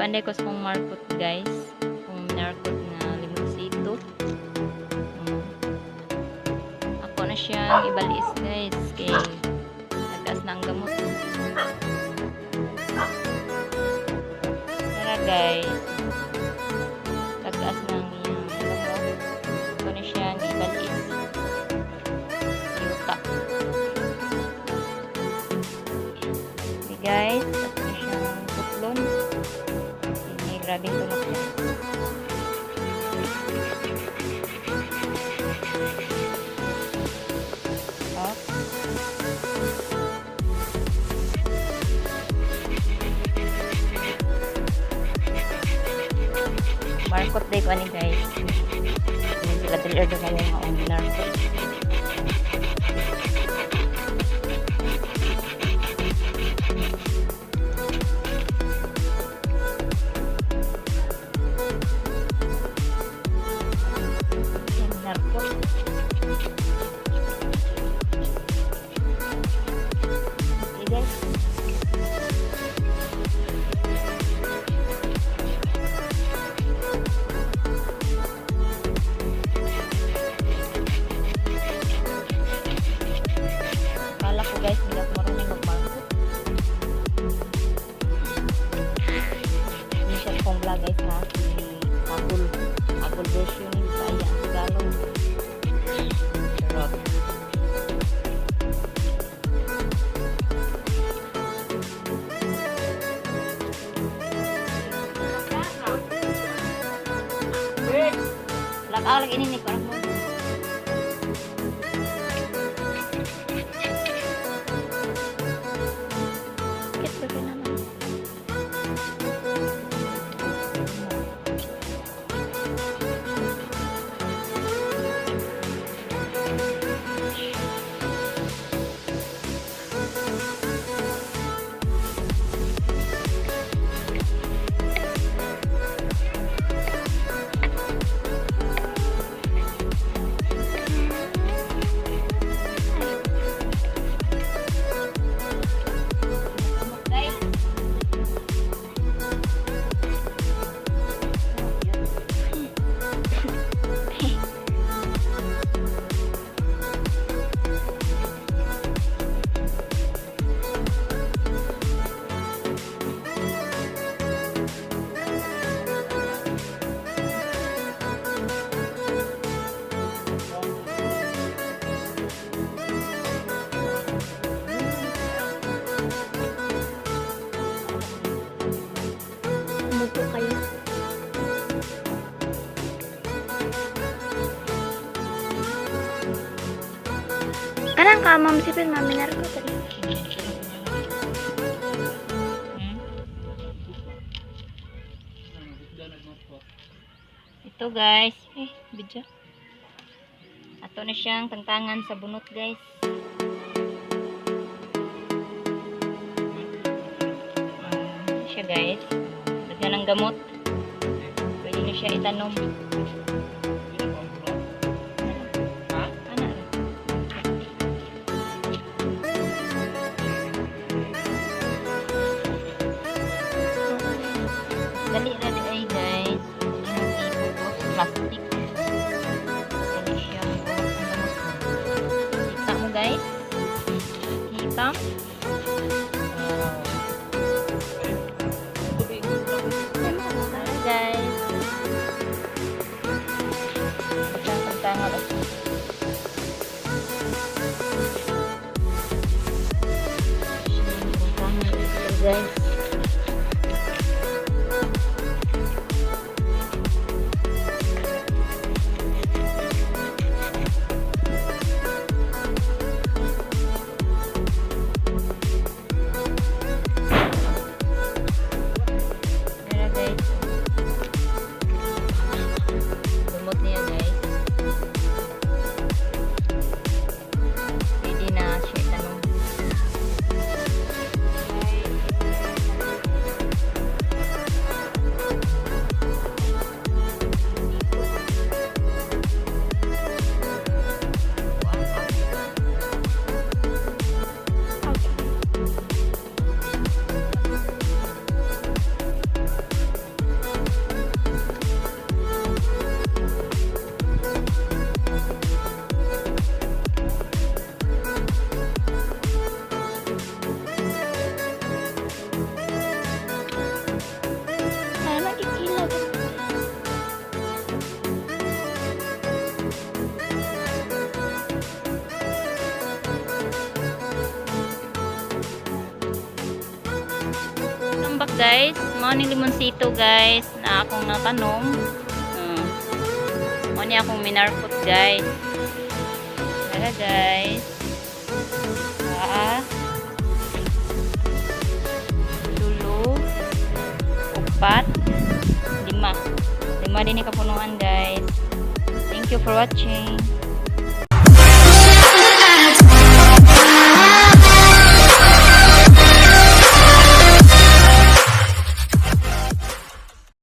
Kuan ko sa kong markot, guys. Kung narkot nga limonsito. Ako na siyang ibalis, guys, kay nagtaas na ang gamot. Tara, guys. Nagtaas na ang iyang gamot. Ako na siyang ibalis. Yuta. Okay, guys, ako na siyang putlon. Hindi, grabe tunok siya. Up. Markot day ko ani, guys. Ini sila dili order kayo nga ang narkot. Yan, narkot. Okay, guys. Kala ko, guys, hindi ako marunong magmarkot. Hindi siya kong vlog, guys, ha. Si Agul. Agul version ni Bisaya ang Tagalog. Charot. Lakaw lagi ini ni parang mo. Kit ba ka naman? Guys. Umupo kayo. Kanang ka, Ma'am Sipin, Ma'am Narko. Ito, guys, eh, video. Ato na siyang tangtangan sa bunot, guys. Siya, guys. Lagyan ng gamot. Pwede na siya itanom. Ana. Dali ra di ay, guys. Imong iputos plastic. Dali siya ang gamot. Kita mo, guys? Kita? Oh. Hi, guys. Siyang tangtangan ako. Siyang tangtangan ito, guys. guys. Mao ni limonsito, guys, na akong natanom. Mao ni akong minarkot, guys. Tara, guys. Ah. Tulo. Upat. Lima. Lima din ni kapunuan, guys. Thank you for watching.